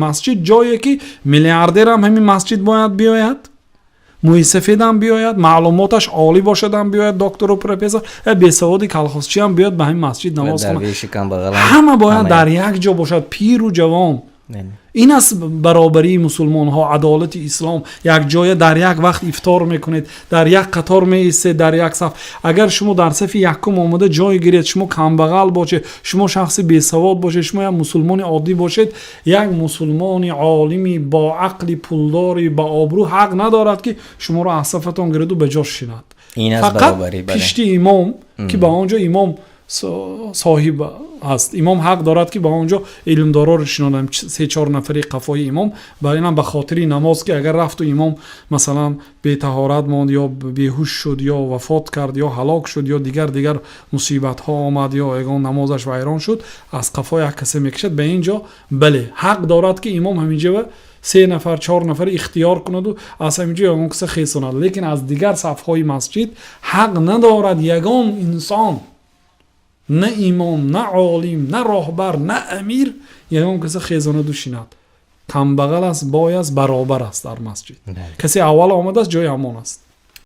Масҷид ҷое ки миллиардер ҳам ҳамин масҷид бояд биёяд, мӯйсафед ҳам биёяд, маълумоташ олӣ бошад ҳам биёяд, доктор ва профессор, бесавод колхозчӣ ҳам биёяд, ба ҳамин масҷид намоз хонад. Ҳама бояд дар як ҷо бошад, пиру ҷавон. Ин аст баробарии мусулмонҳо, адолати ислом. Як ҷо дар як вақт ифтор мекунед, дар як қатор меистед, дар як саф. Агар шумо дар сафи якум омада ҷой гиред, шумо камбағал бошед, шумо шахси бесавод бошед, шумо як мусулмони оддӣ бошед, як мусулмони олими бо ақли пулдори ба обрӯ ҳақ надорад, ки шуморо аз сафатон гирад ва ба ҷош шинад. Фақат пишти имом, ки ба он ҷо имом соҳиб аст, имом ҳақ дорад, ки ба он ҷо илмдороро шинонад, се-чор нафари қафои имом. Ба инам ба хотири намоз, ки агар рафту имом масалан бетаҳорат монд ё беҳуш шуд ё вафот кард ё ҳалок шуд ё дигар мусибатҳо омад ё ягон намозаш вайрон шуд, аз қафо як касе мекашад ба ин ҷо. Бале, ҳақ дорад, ки имом ҳамин ҷо се нафар, чор нафар ихтиёр кунаду аз ҳамин ҷо ягон каса хесонад. Лекин аз дигар сафҳои масҷид ҳақ надорад ягон инсон, на имом, на олим, на роҳбар, на амир, ягон каса хезонаду шинад. Камбағал аст, бой аст, баробар аст дар масҷид. Касе аввал омадааст, ҷои ҳамон аст.